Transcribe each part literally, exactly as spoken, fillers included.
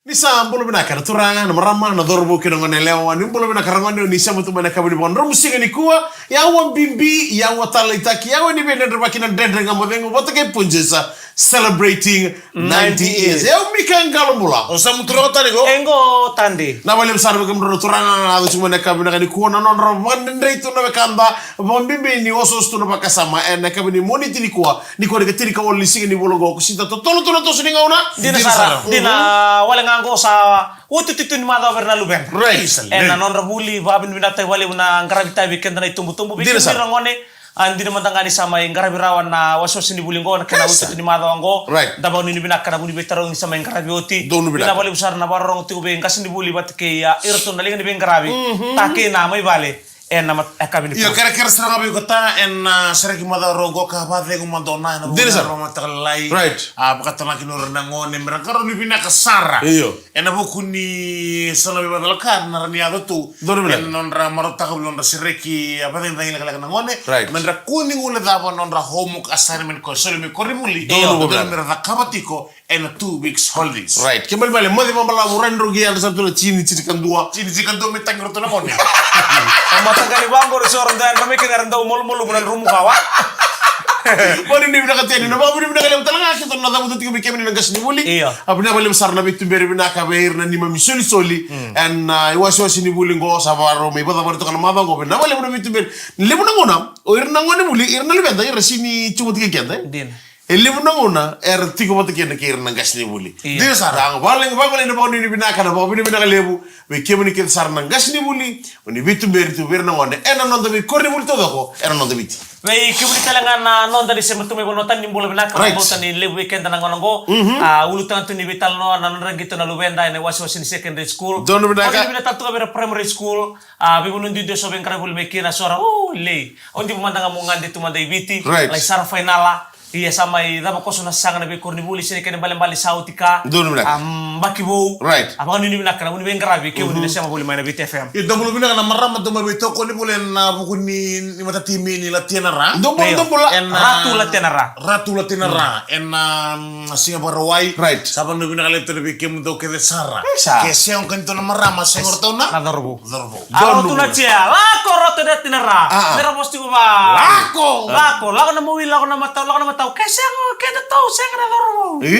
Ni sa bula vinaka na turaga, na marama, na cauravou kei na gone yalewa. Ni bula vinaka ragone, ni sema tu mai na yakavi ni vakadromu siga nikua. Yawa bibi, yawa taleitaki, yawa ni veidredrevaki na Dredre Ga Mo Cegu vata kei Punjas, celebrating ninety years. Ninety years. Yawa Mika Qalobula. O Samu Turaga Tani qo. E qo Tadi. Na valevu sara vei kemudrau na turaga, na yaco tiko mai na yakavi vinaka nikua na nodra vakadredrei tu na wekada, vakabibi ni osooso tu na vakasama ena yakavi ni Moniti nikua. Nikua ni ka tinikawalu ni siga ni vula qo, ko sita totolo tu na toso ni gauna. Dina sara. Dina wale ga qo sa oti tu ni macawa vei ira na luveda. Right. Ena nodra vuli, vakavinavinakataki vakalevu na qaravi tavi keda na itubutubu. Vei kemuni ragone, a dina mada ga ni sa mai qaravi rawa na wasewase ni vuli qo, na kena oti tu ni macawa qo. Right. Da vakanuinui vinaka na vuni veitarogi ni sa mai qaravi oti. Donu vinaka. Dina vakalevu sara na vakarorogo tiko vei qasenivuli vata kei, a, iratou na liga ni veiqaravi. Ta kei na mai vale. Ena mat-, e ka vinaka. Io, kerekere sara ga vei kota, ena, a, sereki macawa rau qo ka vakacegu mada o na, ena vuku ni rau mataka lalai. Right. A, vakatagaki na ura na gone, mera qarauni vinaka sara. Io. Ena vuku ni so na veivakacalaka, na ra ni yaco tu. Donu vinaka. Ena nodra marautaka vei nodra sereki, a, vakacagicagi lekaleka na gone. Right. Mera kua ni guilecava nodra homework assignment ko soli mai koronivuli. Donu vinaka. Mera cakava tiko. Ena two weeks holidays. Right. Ke balebale, moce vakabalavu, ra ni rogi yadra sa tu na tini, tini ka dua. Tini, tini ka dua me tagi ratou na gone. A mataqali vaqo ra so ra dau yadra mai kina ra dau malumalumu na drumu kawa. Vakanuinui vinaka teni, na vakanuinui vinaka levu tale ga keitou na cavuta tiko vei kemuni na qasenivuli. Io. A vinaka vakalevu sara na veituberi vinaka vei ira na neimami solisoli. Ena, a, iwasewase ni vuli qo sa vakarau mai vakacavari toka na macawa qo, vinaka vakalevu na veituberi. Levu na gauna, o ira na gonevuli, ira na luveda, ira sini tiko vata kei keda, e? Dina. E levu na gauna era tiko vata kina kei ira na qasenivuli. Io. Dina sara. Sa vale, vale na vakanuinui vinaka, na vakavinavinaka levu vei kemuni kece sara na qasenivuli, o ni veituberi tu vei ira na gone ena noda veikoronivuli taucoko ena noda Viti. Vei kemuni tale ga na noda ni sema tu mai vanua tani, ni bula vinaka. Right. Vakabauta ni levu vei keda na gauna qo. Mhm. A, ulutaga tu ni veitalanoa na nodra qito na luveda ena iwasewase ni secondary school. Donu vinaka. Vakanuinui vinaka tale tu ga vei ira primary school. A, veivanua duidui eso veiqaravi voli mai kina, so ra, o, lei. Au diva mada ga meu gade tu mada i Viti. Right. Lai sara fainala. Ia sa mai cava koso na saga na veikoronivuli, se na kena ibalebale sa oti ka. Donu vinaka. A, yabaki vou. Right. A, vakanuinui vinaka na vuni veiqaravi, kemuni na sema voli mai na Viti F M. Ia, dou bula vinaka na marama, dou mai veitokoni voli ena vuku ni, ni matatimi ni Latia na Ra. Dou bula, dou bula. Ena Ratu Latia na Ra. Ratu Latia na Ra. Ena, mm, siga Vakarauwai. Right. Sa vakanuinui vinaka levu tale vei kemudou kece sara. Isa. Ke sega o kemudou na marama, sega o ratou na cauravou. Cauravou. A, donu. Ratu na tia, lako Ratu Latia na Ra. A, a. Mera vosa tiko vaka. Lako. Lako, lako na mawi, lako na matau, lako na matau. Ke sega o kedatou, sega na cauravou. Io.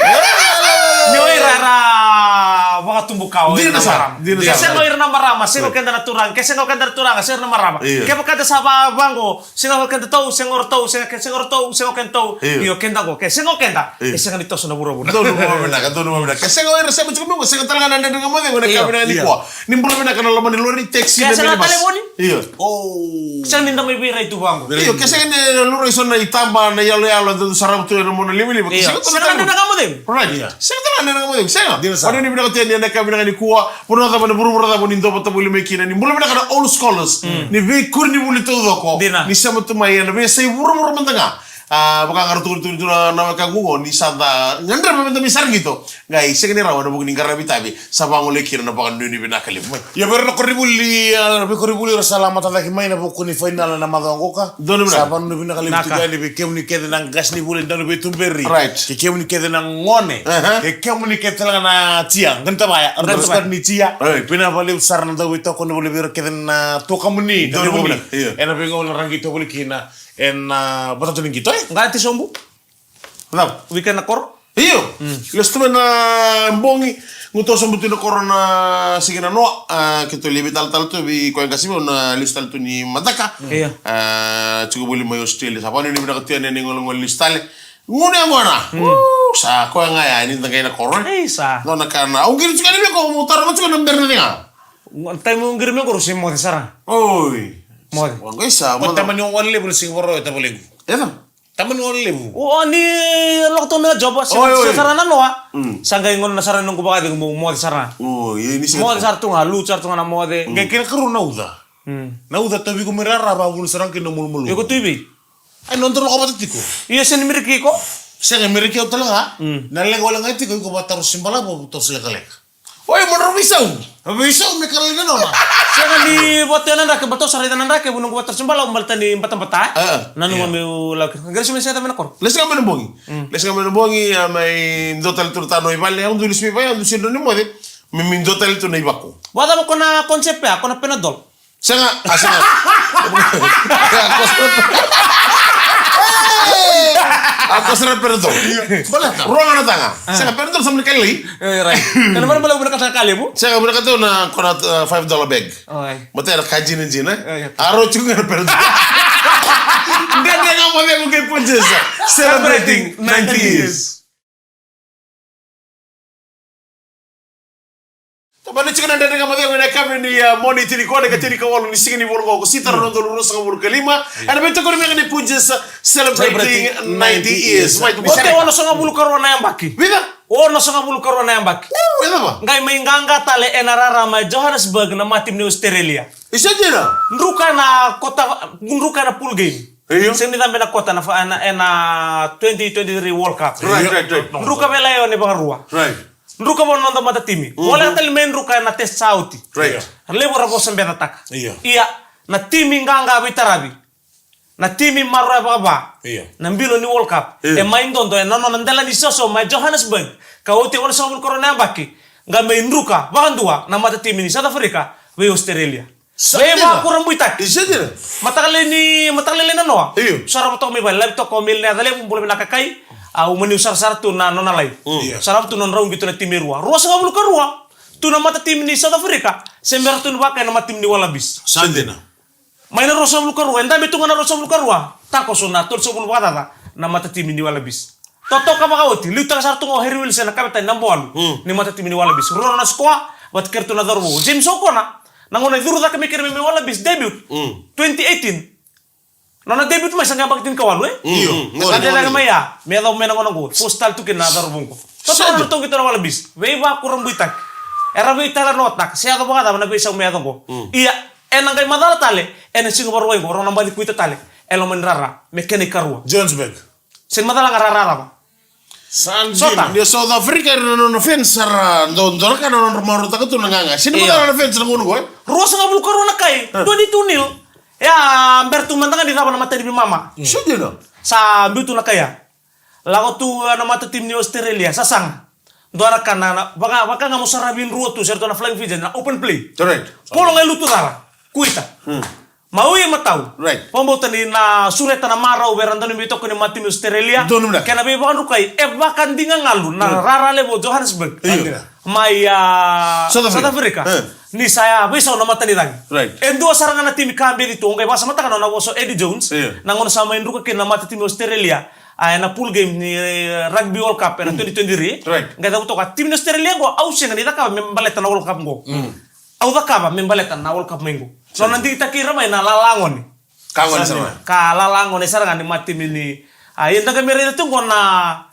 Ni o ira era vakatubu kawa. Dina sara, dina sara. Ke sega o ira na marama, sega o keda na turaga. Ke sega o keda na turaga, sega na marama. Io. Kevaka da sa va, vaqo, sega o kedatou, sega o ratou, sega ke, sega o ratou, sega o kedatou. Io. Io, keda qo, ke sega o keda. Io. E sega ni toso na vuravura. Donu vakavinaka, donu vakavinaka. Ke sega o ira sema tiko mai qo, sega tale ga na Dredre Ga Mo Cegu ena yakavi nikua. Ni bula vinaka na loma ni lori, taxi, na minibus. Ke sega na talevoni. Io. O. Sega ni da mai veirai tu vaqo. Io, ke sega ni laurai so na itaba, na yaloyalo, da sarava tu ena mona livaliva. Io. Sega tale ga na Dredre Ga Mo Cegu. Right. Io. Sega tale ga na Dredre Ga Mo Cegu. Sega. Dina sara. Vakanuinui vinaka teni ena yakavi nikua. Vanua cava, na vuravura cava ni dou vata voli mai kina, ni bula vinaka na old scholars. Mm. Ni veikoronivuli taucoko. Dina. Ni sema tu mai ena veiyasai vuravura mada ga. A, vaka ga ratou tukuna tu na, na wekaqu qo, ni sa da gadreva meda mai sara qito. Qai sega ni rawa ena vuku ni qaravi tavi, sa vagolei kina na vakanuinui vinaka levu mai. Ia vei ira na koronivuli, a, veikoronivuli era sa lako matata cake mai ena vuku ni fainala ena macawa qoka. Donu vinaka. Sa vakanuinui vinaka levu tiko yani vei kemuni kece na qasenivuli, dau ni veituberi. Right. Kei kemuni kece na gone. Aha. Kei kemuni kece tale ga na tia. Qai ni tavaya, qai ni tavaya. Ni tia. Right. Vinaka vakalevu sara na dau veitokoni voli vei ira kece na tuakamuni. Donu vinaka. Io. Ena veigauna ra qito voli kina. Ena, a, vata tu ni qito, e? Qai ti sobu. Cava? Weekend na koro? Io. Mm. Lesu tu mai na bogi, qu tou sobu tu na koro na siga na noa, a, keitou lai veitalatala tu vei koya qase meu na lesu tale tu ni mataka. Io. A, tiko voli mai Australia. Sa vakanuinui vinaka tu yani na igolegole lesu tale. Gunu yaqona. Mm. Uu, sa koya ga ya, ni da qai na koro. Ei, sa. Nona ka na, au qiri tiko yani me ko, mo taro tiko na bera na cega. Taimi au qiri me qo, au se moce sara. Oi. Moce. Au qai sa, ko moce. Tamani au wale levu na siga Vakarauwai tavalequ. Ena? Tamani wale levu. O, ni lako toka mai na job, se, oi, oi, se sara na noa. Mm. Sa qai gauna sara na noqu vakacegu meu moce sara. O, ia ni sega. Moce sara tu ga, lutu sara tu ga na moce. Mm. Qai kena karua na uca. Mm. Na uca tauvi iko mai rara, vavuna sara ga kina malumalumu. Iko tu i vei? Ai, nodaru lako vata tiko. Ia, se ni miriki iko? Sega, miriki au tale ga. Mm. Na leqa wale ga tiko, iko vakataro se balavu, vakataro se lekaleka. Oi, mo drau veisau. Veisau me kalai na nona. Sega ni vata na drake, baleta au sa raica na drake, vunau qu vata se balavu, baleta ni batabata, e? A, a. Nanuma meu lako. Qai lesu mai se cava mai na koro? Lesu ga mai na bogi. Mm. Lesu ga mai na bogi, a, mai dua tale tu na tanoa i vale, au dau lesu mai vale, au dau sega ni moce. Me, me dua tale tu na ivako. Vakacava ko na concept ya, ko na Panadol? Sega, a sega. A ko sara Panadol. Baleta. Roga na taga. Sega, Panadol sa mani kalili. Eh, right. Kana mara mala muna kata kale bu. Sega, muna kata na ko na, uh, five dollar bag. Oi. Mata era ka jina jina. Oi. Aro chuku na Panadol. Dredre Ga Mo Cegu kei Punjas. Celebrating ninety years. Tabana tiko na Dredre Ga Mo Cegu ena yakavi ni, uh, Moniti ni kua na ika tinikawalu ni siga ni vula qo, ko Sitara na udolu ruasagavulu ka lima. Ena veitokoni me ga ni Punjas celebrating ninety years. Mai tu. Oti onosagavulu ka rua na yabaki. Vica? Onosagavulu ka rua na yabaki. Qai mai qaqa tale ena rara mai Johannesburg na matatimi ni Australia. Isa dina. Druka na kota, druka na pool game. Io. Sega ni cabe na kota na fa-, ena, ena twenty twenty-three World Cup. Right, right, right. Druka vei Laione vakarua. Right. Druka vei noda matatimi. Voleka tale mai druka ena test sa oti. Right. Levu ra vosa becataka. Io. Ia, na timi qaqa veitaravi. Na timi maroroya vakava. Io. Na bilo ni World Cup. Io. E mai dodo ena nona dela ni soso mai Johannesburg. Ka oti onosagavulu ka rua na yabaki. Qai mai druka vakadua na matatimi ni South Africa vei Australia. Sa dina. Veivakurabuitaki. Isa dina. Mataka lailai ni, mataka lailai na noa. Io. Sarava toka mai vale, live toka o Mil na yaca levu, bula vinaka kai. Au maniu sarasara tu na nona live. Mm. Io. Sarava tu nona rauqi tu na timi e rua. Ruasagavulu ka rua. Tu na matatimi ni South Africa. Se bera tu ni vaka ena matatimi ni Wallabies. Sa dina. Mai na ruasagavulu ka rua, e dabe tu ga na ruasagavulu ka rua. Takoso na tolusagavulu vakacaca na matatimi ni Wallabies. Totoka vakaoti, liutaka sara tu ga o Harry Wilson na kavetani naba walu, mm, ni matatimi ni Wallabies. Rua na sikoa, vata kei iratou na cauravou. James O'Connor, na gauna e curu cake mai kina mai Wallabies, debut, mm, twenty eighteen. Nona debut mai sa qai yabaki tinikawalu, e? Mm, mm. Sa dede cake mai ya, me yacova mai na gauna qo. Force tale tu kina na cauravou qo. Totoka na ratou qito na Wallabies. Veivakurabuitaki. Era veitalanoataka se yaco vakacava na veisau me yaco qo. Mm. Ia, ena qai macala tale ena siga Vakarauwai qo, rau na baci kuita tale e loma ni rara me kena ikarua. Johannesburg. Sega ni macala ga rara cava. Sa dina. Sota. Ni South Africa era na nona fence sa ra dodoraka na nodra marautaka tu na qaqa. Sega ni macala na fence na gauna qo, e? Ruasagavulu ka rua na kai, e, twenty-two nil. Ia, bera tu mada ga ni cava na matanimi mama. Mm. Sa dina. Sa biu tu na kai ya. Lako tu, a, na matatimi ni Australia, sasaga. Dua na ka na, na, vaka, vaka ga mo saravi drua tu, se ratou na Flying Fijians, na open play. Correct. Polo ga e lutu cala. Kuita. Hmm. Maui e matau. Right. Vakabauta ni na sureta na marau vei ira na dauniveitokoni ni matatimi ni Australia. Donu na. Kei na veivakadrukai, e vakadiga galu na, hmm, rara levu o Johannesburg. Io. Mai, a, South Africa. South Africa. Eh. Ni sa ya veisau na matanicagi. Right. E dua sara ga na timi ka beci tu, o qai vakasamataka na nona vosa o Eddie Jones. Io. Na gauna sa mai druka kina na matatimi ni Australia. A, ena pool game ni, e, Rugby World Cup ena, mm, twenty twenty-three. Right. Qai cavuta toka, timi ni Australia qo, au sega ni cakava me baleta na World Cup qo. Mm. Au cakava me baleta na World Cup mai qo. Sure. Nona digitaki ira mai na lala gone. Ka gone sara ga. Ka lala gone sara ga ni matatimi ni, a, ia da qai mai raica tu qo na,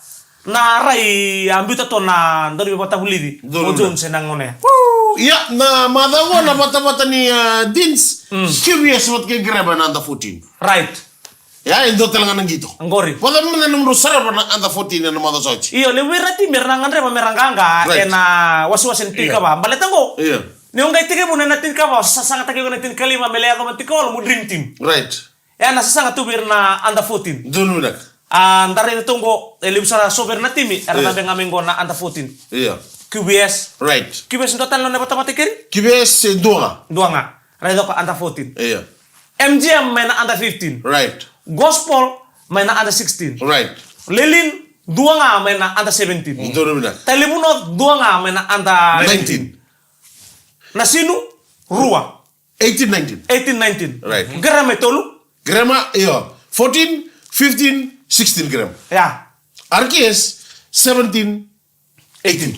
na rai a biuta tu na dauniveivakatavulici. Donu. O Jones ena gauna ya. Woo! Ia, na macawa qo na vatavata ni, a, Deans, mm, Q V S vata kei Greba na under fourteen. Right. Ia, e dua tale ga na qito. Qori. Vata mada na nomudrau sarava na under fourteen ena macawa sa oti. Io, levu vei ira na timi era na gadreva me ra qaqa, right, ena wasewase ni tinikava. Io. Baleta qo. Io. Ni o qai tekivuna ena tinikava, o sasagataki iko ena tinikalima, me lai yaco mai na tinikawalu mo dream team. Right. Ia, na sasaga tu vei ira na under fourteen. Donu vinaka. A, da raica tu qo, e levu sara so vei ira na timi, era, io, cabe ga mai qo na under fourteen. Io. Q V S. Right. Q V S dua tale na nona vatavata keri? Q V S e dua ga. Dua ga. Raica ko under fourteen. Io. M G M mai na under fifteen. Right. Gospel mai na under sixteen. Right. Lelean dua ga mai na under seventeen. Mm. Donu vinaka. Tailevu North dua ga mai na under nineteen. Nineteen. Nasinu, rua. Eighteen, nineteen. Eighteen, nineteen. Right. Grema e tolu. Grema, io. Fourteen, fifteen, sixteen Grema. Ia. R K S, seventeen, eighteen.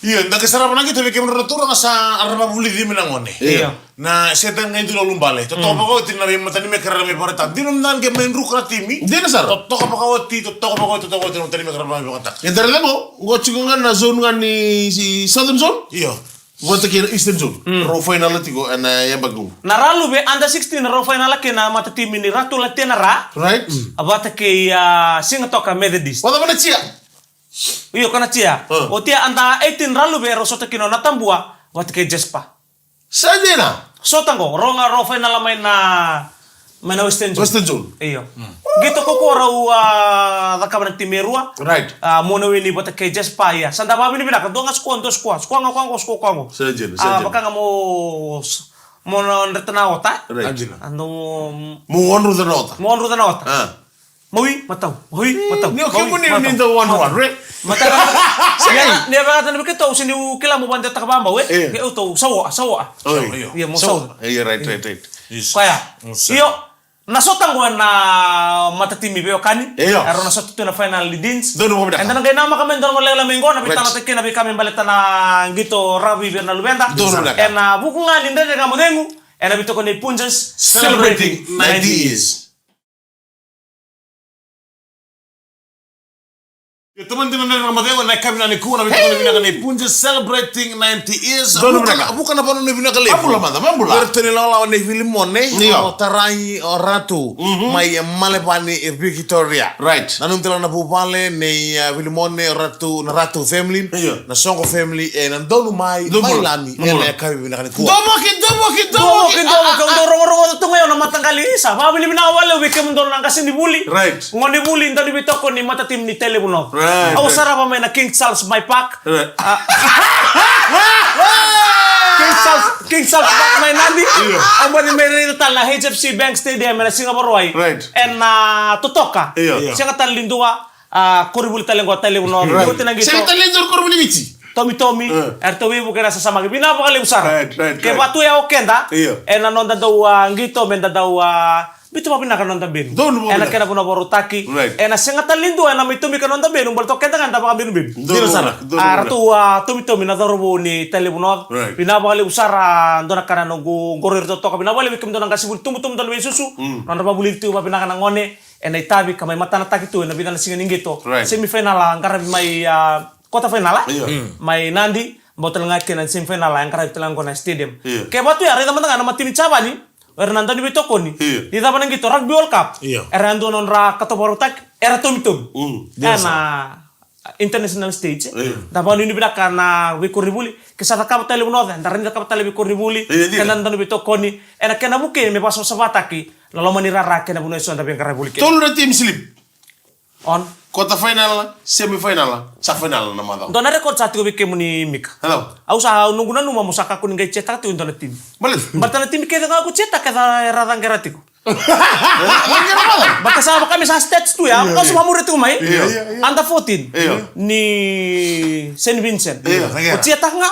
Io, da qai sarava na qito vei kemudrau na turaga sa ra vakavulici mai na gone. Io. Na se da qai dua na ulubale. Totoka, mm, vakaoti na veimatanimekera mai Vakarauwai. Dina mada ga qai mai druka na timi. Dina sara. Totoka vakaoti, totoka vakaoti, totoka vakaoti na matanimekera mai Vakarauwai. E da raica qo, qo tiko ga na zone ga ni, si, Southern Zone. Io. Vata kei na Eastern Zone. Mm. Rau fainala tiko ena yabaki qo. Na Raluve under sixteen rau fainala kei na matatimi ni Ratu Latena Ra. Right. Mm. Vata kei, a, Sigatoka Methodist. Vata vata na chia. Io, ko na chia. Mm. O tia under eighteen Raluve rau sota kina o Natabua vata kei Jasper. Sa dina. Sota qo, rau ga rau fainala mai na Mai na Western Zone. Western Zone. Io. Qito ko ko rau, a, cakava na timi e rua. Right. A, Mona Wini vata kei Jasper, ia. Sa da vavinavinaka, dua ga sikoa, dua sikoa. Sikoa ga koya qo, sikoa koya qo. Sa dina, sa dina. A, vaka ga mo, mo na dreta na ota. Right. Sa dina. A, no, mo wadruca na ota. Mo wadruca na ota. A. Maui, matau. Maui, matau. Ni o kemuni ni dau wadruwadru, e? Matau. Ni a vaka tana vei keitou, se ni u kila mo vadetaka vabau, e? E. Keitou, saua, saua. Oi. Ia, mo saua. Ia, right, right, right. Koya. Io. Na sota qo na matatimi veiwekani. Io. Era na sota tu na final ni Deans. Donu mo vinaka. Eda na qai namaka mai dua na qo lekaleka mai qo na veitalanoataki kina veika me baleta na qito rakavi vei ira na luveda. Donu mo vinaka. Ena vuku ga ni Dredre Ga Mo Cegu, ena veitokoni nei Punjas. Celebrating ninety years. Io, tamani dina na Dredre Ga Mo Cegu, na yakavi vinaka nikua, na veitokoni vinaka nei Punjas celebrating ninety years. Donu mo vinaka. Vuka na vanua ni vinaka levu. Vabula mada, vabula. Vei iratou na ilawalawa nei Vilimone, io, o tarai o Ratu, mhm, mai e Malevani e Victoria. Right. Nanumi tale ga na vuvale nei, a, Vilimone, o Ratu, na Ratu family, io, na Soqo family, e na Donumai, Donumai, Vailami, e na yakavi vinaka nikua. Domoki, domoki, domoki, domoki, domoki. Au dau rogorogo tu ga o yau na mataqali, sa vavinavinaka vakalevu vei kemudou na qasenivuli. Right. Gonevuli, dauniveitokoni, matatimi ni Tailevu North. Right, right. Au sarava mai na King Charles Mike Park. Right. A. King Charles, King Charles Park mai Nadi. Io. Au baci mai raica tale na H F C Bank Stadium ena siga Vakarauwai. Right. Ena, a, totoka. Io. Sega tale ni dua, a, koronivuli tale qo Tailevu North. Right. Oti na qito. Sega tale ni dua koronivuli Viti. Tomitomi, e, eratou veivuke na sasamaki. Vinaka vakalevu sara. Right, right, right. Kevaka tu ya o keda, io, ena noda dau, a, qito, meda dau, a, biuta vakavinaka na noda benu. Donu mo vinaka. Ena kena vanua vakarautaki. Right. Ena sega tale ni dua ena mai tomika na noda benu, baleta o keda ga eda vakabenubenu. Donu mo vinaka, donu mo vinaka. A, ratou, a, Tomitomi na cauravou ni Tailevu North. Right. Vinaka vakalevu sara, dua na ka na noqu qoroya iratou toka. Vinaka vakalevu vei kemudou na qasenivuli, tubutubu dou na veisusu. Mm. Nodra vakavulici tu vakavinaka na gone ena itavi ka mai matanataki tu ena vica na siga ni qito. Right. Semifinal a qaravi mai, a, quarter final, a? Io. Mm. Mai Nadi, bau tale ga kina na semifinal a qaravi tale ga qo na stadium. Io. Kevaka tu ya, raica mada ga na matini Javani, era na dauniveitokoni. Io. Ni cava na qito, Rugby World Cup. Io. Era dua nodra kato vakarautaki, era Tomitomi. Mm. Ena international stage. Io. Da vakanuinui vinaka na veikoronivuli, ke sa cakava Tailevu North, da rawa ni cakava tale veikoronivuli, io, dina, keda na dauniveitokoni, ena kena vukei me vakasavasavataki na loma ni rara kei na vanua eso eda veiqaravi voli kina. Tolu na team slip. On. Quarter final, semi final, sa final na macawa. Dua na record sa tiko vei kemuni Mika. Hello. Au sa, au noqu nanuma mo sa kakua ni qai cheataka tiko e dua na timi. Baleta? Baleta na timi kece ga ko cheataka kece era caqera tiko. Baleta sa vaka me sa stats tu ya, io, au sa, io, vakamuria tiko mai. Io, io, io. Under fourteen. Io. Ni Saint Vincent. Io. O cheataka ga.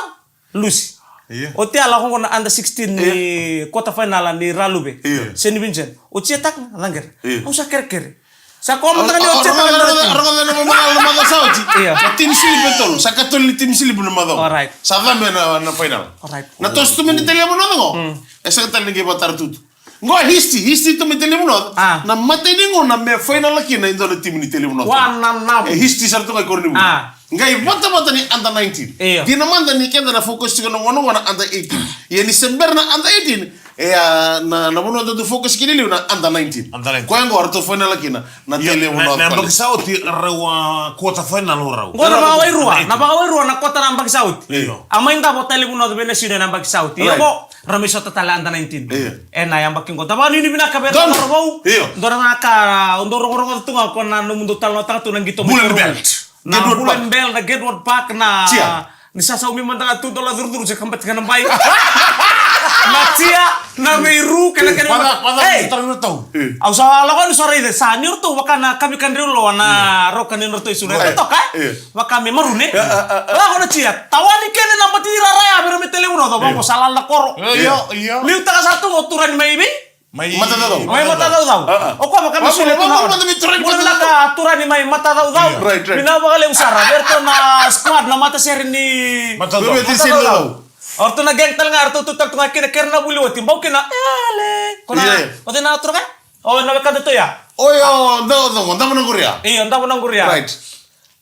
Lusi. Io. Oti ya lako qo na under sixteen ni, io, quarter final ni Raluve. Io. Saint Vincent. O cheataka, caqera. Io. Au sa kerekere. Sa ko mada ga ni o cheataka. Rogoca, rogoca, rogoca na macawa, na macawa sa oti. Io. Na team slip e tolu. Sa katolu ni team slip na macawa. Alright. Sa cabe na, na final. Alright. Na toso tu mai ni Tailevu North qo. Mm. E sega tale ni qai vakatara tu tu. Qo e history, history tu mai Tailevu North. A. Na imatai ni gauna me final kina e dua na timi ni Tailevu North. Wa na na. E history sara tu ga i koronivuli. A. Qai vatavata ni under nineteen. Io. Dina mada ni keda na focus tiko na gauna qo na under eighteen. Ia ni se bera na under eighteen, e a, na, na vanua da dau focus kina e liu na under nineteen. Under nineteen. Koya qo ratou final kina na, io, Tailevu North College. Na yabaki sa oti rau a quarter final o rau. Qo na vakawairua, na vakawairua na quarter na yabaki sa oti. Io. A mai davo Tailevu North vei na senior na yabaki sa oti. Right. Io qo, ra mai sota tale under nineteen. Io. Ena yabaki qo. Da vakanuinui vinaka vei ira na cauravou. Io. Dua na ka, au dau rogorogoca tu ga ko na nomudou talanoataka tu na qito mai. Bula ni belt. Na Gatewood Park. Bula ni belt, na Gatewood Park, na. Cheer. Ni sa saumi mada ga tu dola curucuru se kabati ga na bai. Na cheer, na veiru, kena, kena. Vaka, vaka, hey! Tara na tau. Au sa lako ni sa raica, sa ni ratou vaka na kavi kadriu loa na roka ni ratou isu na toka, e? Vaka me marune. Lako na cheer. Tawani kece na bati ni rara ya vei ira mai Tailevu North, vaka sa lala na koro. Io, io. Liutaka sa tu qo turani mai vei? Mai Matacaucau. Mai Matacaucau. O koya vaka me solia tu na order. Bula vinaka turani mai Matacaucau. Right, right. Vinaka vakalevu sara. Vei iratou na squad na matasere ni Matacaucau. O ratou na gang tale ga, ratou tu tale tu ga kina, kei ira na vuli oti. Bau kina, ele. Ko na, o cei na turaga? O na wekada tu ya. Oya, davo, davo, davo na quria. Io, davo na quria. Right.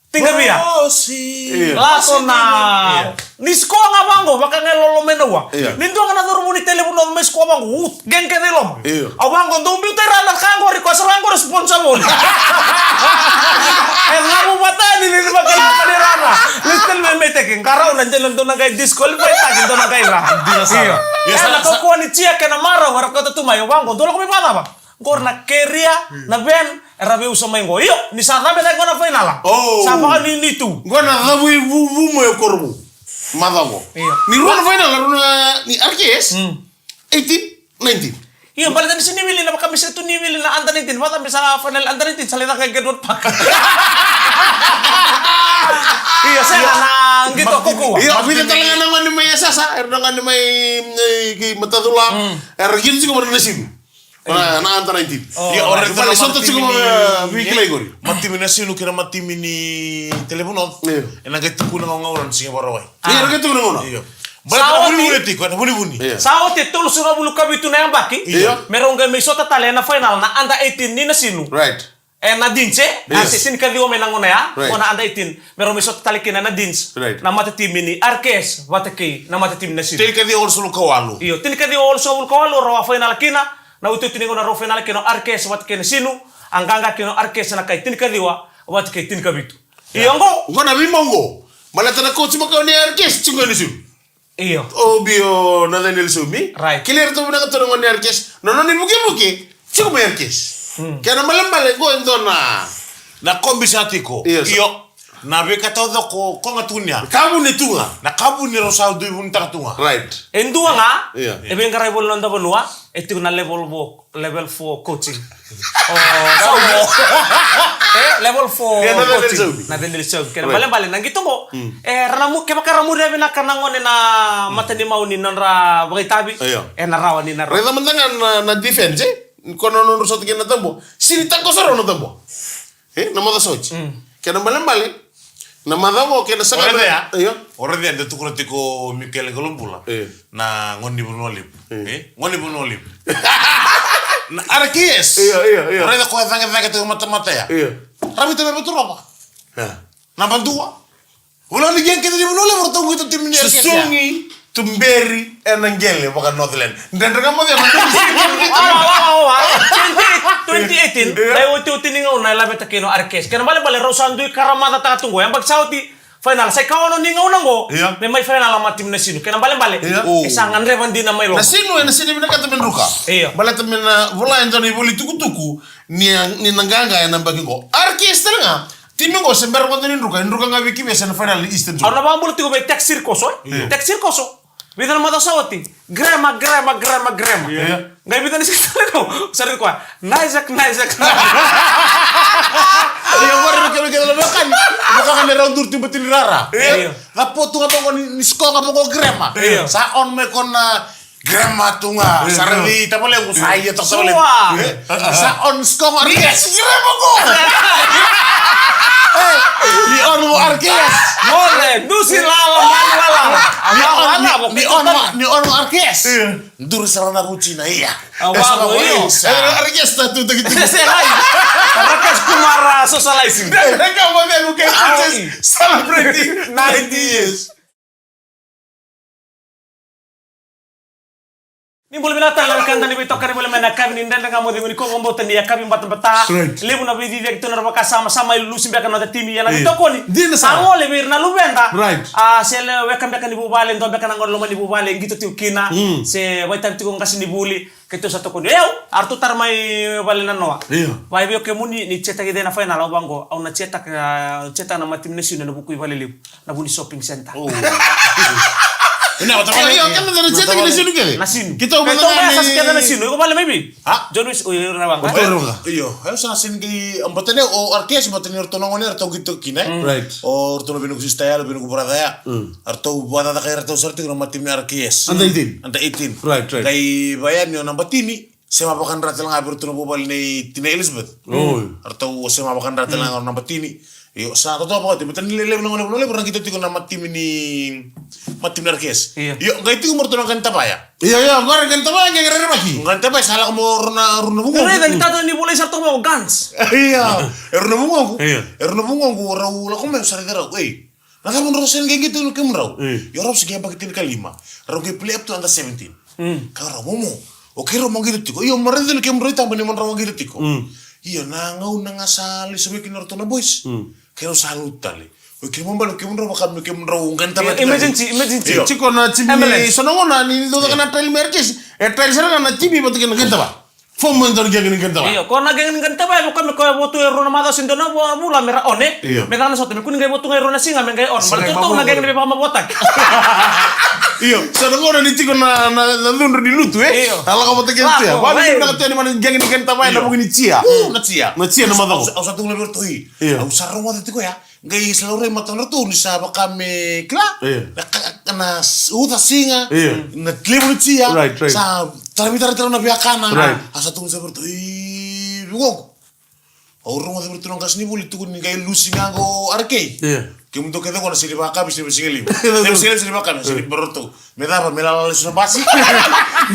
Tiqavia. Io. Laso na. Io. Ni sikoa ga vaqo, vaka ga e lolo mai na ua. Io. Ni dua ga na cauravou ni Tailevu North mai sikoa vaqo, u, gang kece i loma. Io. Au vaqo, dou biuta i ra na ka qori, ko sa vaqo responsible. E lavu vata ni, ni, ni vaka i ra na. Listen me me teke, qarauna, dou na qai disqualify taki, dou na qai ra. Dina sara. Io. Io, e sa, na sa kaukaua ni cheer kei na marau, era kauta tu mai, au vaqo, dou lako mai vakacava? Qo na carrier, na van, era veiusa mai qo. Io, ni sa cabe cake qo na fainala. Oh. Sa vakanuinui tu. Qo na cavu i vu, vu mai o Korovou. Macawa qo. Io. Ni rua na fainala, rua na ni R K S. Mm. Eighteen, nineteen. Io, baleta ni sega ni wili na, vaka me sega tu ni wili na under nineteen. Vaka me sa final under nineteen, sa lai caka e Goodwood Park. Io, sega na qito kaukaua. Io, vica tale ga na gone mai Yasasa, era na gone mai, e, ki Matacula. Mm. Era qito tiko mai na Nasinu. Na, na under nineteen. Oh, io, right. Ora e sota tiko mai, e, vei kilai qori. Matimi Nasinu kei na matimi ni Tailevu North. Io. Ena qai tukuna gauna na siga Vakarauwai. Io, era qai tukuna gauna. Io. Sa oti. Vunivuni tiko, ena vunivuni. Io. Sa oti e tolusagavulu ka vitu na yabaki. Io. Me rau qai mai sota tale ena final na under eighteen ni Nasinu. Right. Ena Deans, e? Yes. A se tinikaciwa mai na gauna ya. Right. Qo na under eighteen. Me rau mai sota tale kina ena Deans. Right. Na matatimi ni R K S vata kei na matatimi ni Nasinu. Tinikaciwa walusagavulu ka walu. Io, tinikaciwa walusagavulu ka walu, rau a final kina. Na iotioti ni gauna rau final kina o R K S vata kei Nasinu, a qaqa kina o R K S na kai tinikaciwa vata kei tinikavitu. Io, qo. Qo na veimau qo. Baleta na coach makawa ni R K S tiko e Nasinu. Io. O Bio Nathaniel Saumi. Right. Kilai iratou vinaka tu na gone ni R K S. Na nona ivukevuke tiko mai R K S. Hmm. Kena ibalebale qo e dua na, na kobi sa tiko. Io, sa- Io. Na veika taucoko ko ga tukuni ya. Ka vuni tu ga. Na ka vuni rau sa dui vunitaka tu ga. Right. E dua ga, io, e veiqaravi voli na noda vanua, e tiko na level four, level four coaching. O, sa o. E, level four coaching. Io, na level seven. Na level seven. Kena ibalebale, na qito qo. Mm. E, ra na mu-, kevaka ra muria vinaka na gone na matanimau ni nodra vakaitavi, io, e na rawa ni na rawa. Raica mada ga na, na defense, e? Ko na nodra sota kei na tabua. Sega ni takoso rawa na tabua. E, na macawa sa oti. Mm. Kena ibalebale, na macawa qo kei na saka. O raica ya? Io. O raica ya, da tukuna tiko o Michael Qalobula. Io. Na gone ni Vanua Levu. Io. E, gone ni Vanua Levu. Na R K S. Io, io, io. O raica koya cakecake tiko matamata ya. Io. Ravita me Vaturova. Io. Naba dua. Vula ni qai kece ni Vanua Levu, ratou qito timi ni R K S ya. Susugi, tuberi ena qele vaka Northland. Dredre ga mo cea, ma dredre. Awa, awa, awa. Twenty, twenty eighteen, io, na iotioti ni gauna e laveta kina o R K S. Kena ibalebale rau sa dui karamacataka tu qo. Yabaki sa oti, final. Sa ikaono ni gauna qo, io, me mai final na matatimi ni Nasinu. Kena ibalebale, io, e sa gadreva dina mai loma. Nasinu, e Nasinu e vinakata me druka. Io. Baleta me na vola e dua na ivola itukutuku ni, ni na qaqa ena yabaki qo. R K S tale ga, timi qo se bera mada ni druka, e druka ga vei Kivesa ena final ni Eastern Zone. Au na vakabula tiko vei Tex Sirikoso, e? Io. Tex Sirikoso. Vica na macawa sa oti. Grema, grema, grema, grema. Io. Qai vica na siga tale qo. Sa raici koya. Naisak, naisak, naisak. Io, mora na kena kena na vekani. Vaka ga na rau duri tu bati ni rara. Io. Io. Ga po tu ga vaqo ni, ni score ga vaqo grema. Io. Sa on mai ko na grema tu ga. Io. Sa raici tavalequ, sa ia toka tavalequ. Sua. Io. Sa on score ga. Yes, grema qo. Ni on mo R K S. Mole, dusi lala, mali lala. Ni on, ni, ni on, ni on mo R K S. Io. Duri sara na routine, ia. A, e sa vaqo, io. Sa. E, R K S tatu taki tu. Se, se, ai. R K S Kumara socializing. Dredre ga mo cegu kei coaches celebrating ninety years. Ni bula vinaka tale na wekada ni veitokani voli mai na yakavi ni Dredre Ga Mo Cegu, ni ko vakabauta ni yakavi batabata. Right. Levu na veiciciyaki tu na vakasama, sa mai lulusi beka na noda timi, ia na veitokoni. Dina sara. Sa gole vei ira na luveda. Right. A, se le weka beka ni vuvale, dua beka na gone loma ni vuvale, qito tiko kina. Mm. Se vakaitavi tiko qase ni vuli. Keitou sa tokoni. Io, a ratou tara mai vale na noa. Io. Vakaevei o kemuni ni cheer-taki cei na final, au vaqo, au na cheer-taka, a, cheer-taka na matatimi ni Nasinu ena vuku i Valelevu, na vu ni shopping center. Oh. Io, io, keda na cheer-taki Nasinu kece. Nasinu. Keitou mai sa kece Nasinu. Iko vale mai vei? A? John Wis, o ira na vaqo. Io, io, sa na sega ni, a, baleta ni o R K S, baleta ni ratou na gone, ratou qito kina, e? Mm. Right. O ratou na veinuku sister ya, veinuku brother ya. Mm. A ratou vakacakacaka iratou sara tiko na matatimi R K S. Under eighteen. Under eighteen. Right, right. Qai vaya ni o naba tini, sema vakadra tale ga vei iratou na vuvale nei Tina Elizabeth. Oh. A ratou sema vakadra tale ga o naba tini. Io, sa totoka vakaoti, baleta ni lelevu na gone, lelevu na qito tiko na matatimi ni, matatimi ni R K S. Io. Io, qai tiko mo ratou na qani tavaya. Io, io, qori qani tavaya qai rerevaki. Qani tavaya sa lako mo rua na, rua na vugoqu. Raica ni tata ni volai sa ratou mo guns. Io. E rua na vugoqu. Io. E rua na vugoqu, rau lako mai, sa raici rau. Ei. Na cava drau sega ni qai qito na kemudrau? Mm. Io, rau se qai yabaki tinikalima. Rau qai play up to under seventeen. Mm. Kaya o rau, momo, o keirau mo qito tiko. Io, mo raica na kemudrau itaba ni mo drau qito tiko. Mm. Io, na gauna ga sa lesu mai kina o ratou na boys. Mm. Keirau sa lutu tale. O keimami bale, o kemudrau vaka me kemudrau qai tava. Io, emergency, emergency. Io. Tiko na timi. Ambulance. So na gauna ni dau caka na trial mai R K S. E trial sara ga na timi vata kei na qai tava. Form e dua na gang ni Gani Tavaya. Io, ko na gang ni Gani Tavaya, me ko me ko e votu e rua na macawa se dua na vo-, vula me ra on, e? Io. Me caka na sota, me kuni qai votu ga e rua na siga, me qai on. Sa qai macawa. Baleta tu na gang ni veivakamavuataki. Io, sa na gauna ni tiko na, na, na cudru ni lutu, e? Io. A lako vata kei na tia. Lako, va ni, e, na ka tia ni mana gang ni Gani Tavaya, io, na vuku ni tia. U, na tia. Na tia na macawa. Au sa, au sa tukuna vei iratou, i. Io. Au sa rogoca tiko ya. Qai sa laurai matadratou ni sa vaka me kila. Io. Na ka, ka na s-, uca siga. Io. Na levu ni tia. Right, right. Sa tara, me taratara na viakana. Right. A sa tukuna sa vei iratou, i, vugoqu. Au rogoca vei iratou na qasenivuli tukuni qai lusi ga qo R K. Io. Kemudou kece qo na sega ni vakayakavi, sega ni, sega ni levu. Sega ni, sega ni vakayakavi, sega ni, io, vei iratou. Me cava, me lala lesu na basi.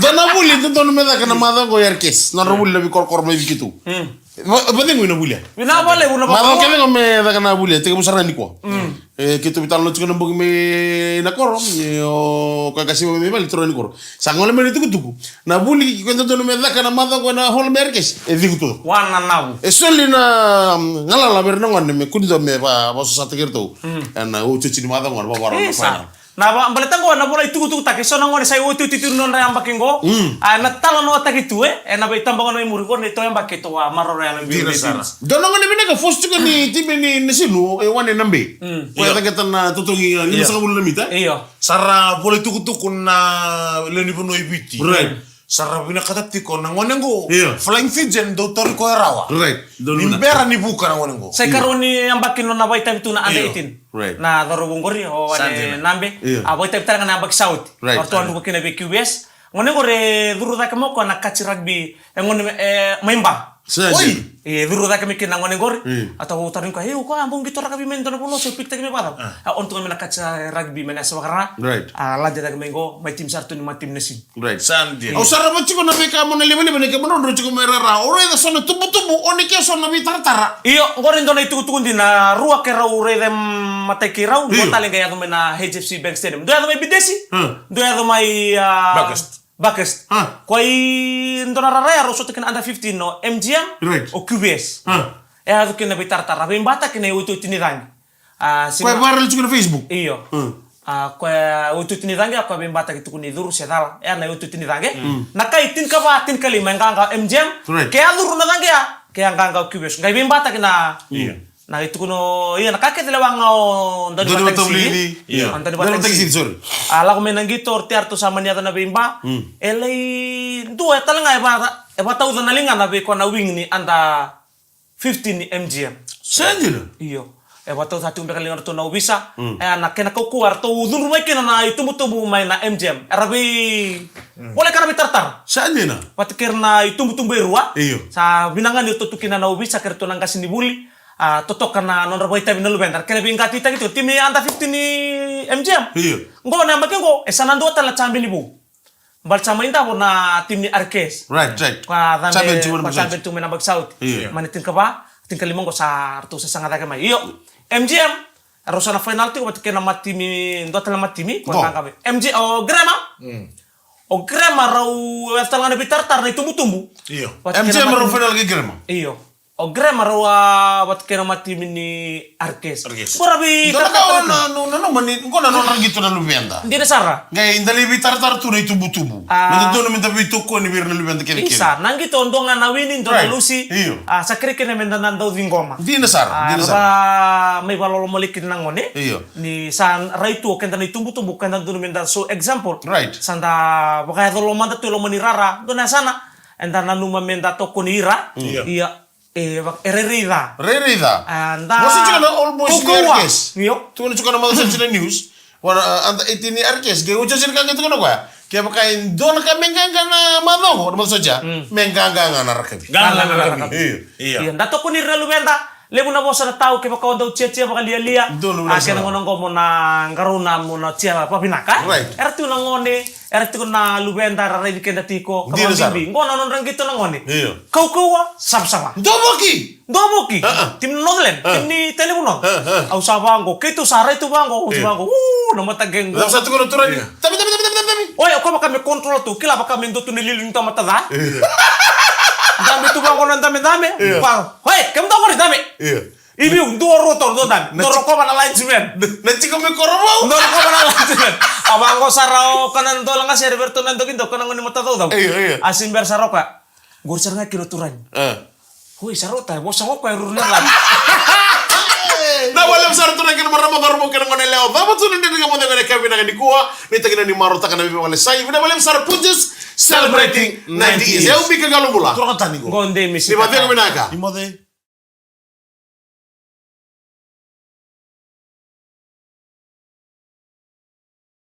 Dua na vuli dodonu me caka na macawa qo, R K. Nodra vuli na veikorokoro mai vei keitou. Mm. Va-, vacegu ina vuli ya. Vinaka vakalevu na vakalevu. Macawa kece qo me caka na vuli ya, tekivu sara ga nikua. Mm. E, keitou veitalanoa tiko na bogi mai na koro, e, o koya ka siva mai vale, toro ni koro. Sa gole mai na itukutuku. Na vuli ko e dodonu me caka na macawa qo ena hall mai R K. E cegu tu. Wananavu. E soli na, mm, galala vei ira na gone me kua ni dua me va-, vakasosataki iratou. Mm. Ena otioti ni macawa qo, na vavarau na final. Isa. Na va-, baleta qo na vola itukutukutaki, so na gone sa iotioti tu nodra yabaki qo. Mm. A, na talanoataki tu, e, ena veitabagone mai muri qo, neitou yabaki tou a maroroya na. Dina sara. Dua na gone vinaka, force tiko ni timi ni Nasinu, e, Wane Nabe. Mm. Ko e, io, caketa na totogi, e, limasagavulu na mita. Io. Sa ra vola itukutuku na lewe ni vanua i Viti. Right. Sa ra vinakata tiko na gone qo. Io. Flying Fijian, dou tauri koya rawa. Right. Ni bera ni vuka na gone qo. Sa ikarua ni yabaki nona vakaitavi tu na under eighteen. Right. Na cauravou qori, o Wane Nabe. Io. A vakaitavi tale ga na yabaki sa oti. Right. Eratou a druka kina vei Q V S. Gone qori e curu cake mai o koya na kati rugby, e gone, e, mai Ba. Sa dina. Oi! E curu cake mai kina na gone qori. Io. A tou tauri koya, e, o koya a bau qito rakavi mai dua na vanua, se pikitaki mai vakacava. A. A on tu ga mai na kati rugby mai na yasana vaka-Ra. Right. A lade cake mai qo, mai timi sara tu ni matimi Nasinu. Right. Sa dina. Au sarava tiko na veika mo na livaliva ni kemudrau drau tiko mai rara. O raica so na tubutubu, o ni ke so na veitaratara. Io, qori dua na itukutuku dina, rua keirau raica e matai keirau, io, dua tale qai yaco mai na H F C Bank Stadium. Dua yaco mai Bidesi, hmm, dua yaco mai, a, Buckhurst. Buckhurst. Ah. Ko i dua na rara ya rau sota kina under fifteen o M G M, right, o Q V S. Ah. E yaco kina na veitaratara, veibataki na iotioti ni caqe. A, ko e viral tiko na Facebook. Io. Mm. A, ko e iotioti ni caqe, a, ko e veibataki tukuni curu se cala. E a na iotioti ni caqe. Mm. Na kai tinikava, tinikalima e qaqa o M G M. Correct. Ke a curu na caqe ya, ke a qaqa o Q V S. Qai veibataki na, io, na itukuni, io, na ka kece lewa ga o dau ni vatavulici. Io. O dau ni vatavulici, sorry. A lako mai na qito, o ratou sa mani yaco na veiba. Mm. E lai dua, e tale ga e va, e vatauca na ligana vei koya na wing ni under fifteen ni M G M. Sa dina. Io. E vatauca tiko beka na ligana ratou na ovisa. Mm. E a na kena kaukauwa eratou cudru mai kina na itubutubu mai na M G M. Era vei, mm, voleka na veitaratara. Sa dina. Vata kei ira na itubutubu e rua. Io. Sa vinaka ga ni ratou tu kina na ovisa kei ratou na qasenivuli. A, totoka na nodra vakaitavi na luveda. Kena veiqatitaki tiko timi under fifteen ni M G M. Io. Qo na yabaki qo, e sa na dua tale na champion vou. Baleta sa mai davo na timi ni R K S. Right, right. Ko a cabe, champion tu mai na yabaki sa oti. Io. Mai na tinikava, tinikalima qo sa ratou sasaga cake mai. Io. M G M, rau sa na final tiko vata kei na matimi, dua tale na matimi, ko a qaqa mai. M G M, o Grammar. Mm. O Grammar rau, e tale ga na veitaratara na itubutubu. Io. M G M rau final kei Grammar. Io. O Grammar rau a vata kei na matimi ni R K S. R K S. Qo ra vei, dua na ka, na, na, na, na, mani, qo na nodra qito na luveda. Dina sara. Qai da lai veitaratara tu na itubutubu. A. Meda dodonu meda veitokoni vei ira na luveda kece kece. Isa, na qito dua ga na wini, dua na lusi. Right. Io. A, sa kerei kina meda na dau ciqoma. Dina sara, a, dina sara. Mai vakalolomaleki na gone. Io. Ni sa rai tu o keda na itubutubu, keda dodonu meda show example. Right. Sa da vakayaco lomada tu e loma ni rara, dua na yasana. Eda nanuma meda tokoni ira. Mm. Io. Ia. E, va-, e rairai ca. Rairai ca. A, da. Vosa tiko na All Boys ni R K S. Io. Tukuna tiko na macawa sa oti na news. Vua na, a, under eighteen ni R K S. Qai oti, oti na ka qai tukuna o koya. Kevaka e dua na ka me qaqa na macawa qo, na macawa sa oti ya. Mm. Me qaqa ga na rakavi. Qaqa ga na rakavi. Io. Io. Io, da tokoni ira na luveda. Levu na vosa na tau, kevaka o dau tiatia vakalialia. Donu na, a, kena gona qo mo na qarauna mo na tia vavinaka. Right. Era tu na gone. Era tiko na luveda, era raici keda tiko, ka vakabibi. Qo na nodra qito na gone. Io. Kaukauwa, savasava. Dua voki! Dua voki. A, a. Timi ni Northland, a, timi ni Tailevu North. A, a. Au sa vaqo, keitou sa rai tu vaqo, au sa vaqo. U, na mataqe qo. Sa tukuna na turaga. Io. Dabe, dabe, dabe, dabe, dabe. Oi, o koya vaka me control tu, kila vaka me dua tu na iliuliu ni tamata ca. Io. Dabe tu vaqo na dabe, dabe. Io. Oi, kemudou qori dabe. Io. I viu, dua, rua, tolu, dua dabe. Dua rokova na linesman. Na tiko me korovou. Dua rokova na linesman. A vaqo sara o koya na dola qase, era vei ratou na doki dua, koya na gone matacaucau. Io, io. A sibera sara o koya. Qori sara ga kina o turaga. Eh. Oi, sa rauta, vosa qo koya e ruru na rara. Na wale sara tu na kena marama, cauravou kei na gone yalewa. Cava tu na dredre ga mo cegu ena yakavi vinaka nikua. Ni takina ni marautaka na veivakalesuai. Vinaka vakalevu sara Punjas, celebrating ninety years. Au Mika Qalobula. Turaga tani qo. Qo de misi. Ni vacegu vinaka. Ni moce.